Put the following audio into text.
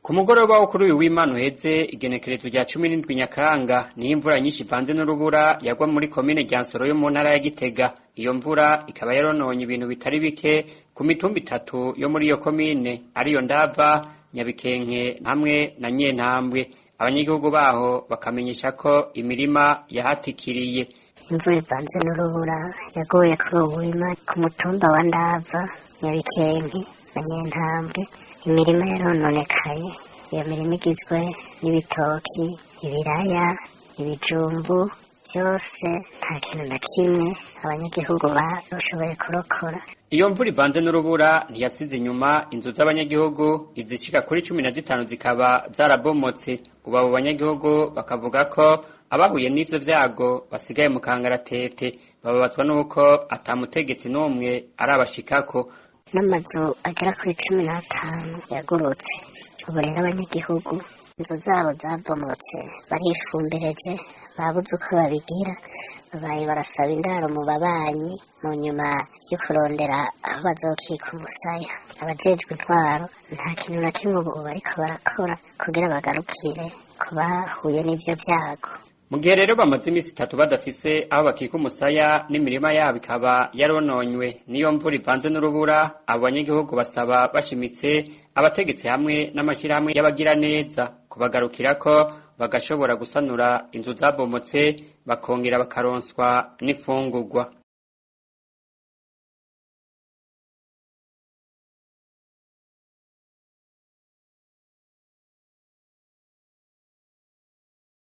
Ku mugoroba wo kuri uyu w'Imana uheze, igenekerezo rya 17 Nyakanga, niho imvura nyinshi ivanze n'urubura yagwa muri komine Ryansoro yo mu ntara ya Gitega. Iyo mvura ikaba yarononye ibintu bitari bike ku mitumba itatu yo muri iyo komine, ariyo Ndava, Nyabikenke hamwe na Nyentambwe. Abanyagihugu baho bakamenyesha ko imirima yahatikiriye. Imvura ivanze n'urubura yaguye kuri uwo murima ku mutumba wa Ndava, Nyabikenke na Nyentambwe. Imirima yarononekaye. Iyo mirima igizwe n'ibitoki, ibiraya, ibijumbu, byose nta kintu na kimwe abanyagihugu bashoboye kurokora. Iyo mvura ivanze n'urubura ntiyasize inyuma inzu z'abanyagihugu, izishika kuri 15 zikaba zarabomotse. Ubu abo banyagihugu bakavuga ko abahuye n'ivyo vyago basigaye mu kangaratete, bababazwa n'uko ata mutegetsi n'umwe arabashikako. N'amazu agera kuri 15 yagurutse. Ubu rero abanyagihugu inzu zabo zabomotse barifumbereje, babuze uko babigira, babaye barasaba indaro mu babanyi mu nyuma yo kurondera aho bazokika umusaya. Abajejwe intwaro nta kintu na kimwe ubu bariko barakora kugira bagarukire ku bahuye n'ivyo vyago. Mu gihe rero bamaze iminsi 3 badafise aho bakika umusaya, n'imirima yabo ikaba yarononywe n'iyo mvura ivanze n'urubura, abo banyagihugu basaba bashimitse abategetsi hamwe n'amashirahamwe y'abagiraneza kubagarukirako, bagashobora gusanura inzu zabomotse, bakongera bakaronswa n'imfungurwa.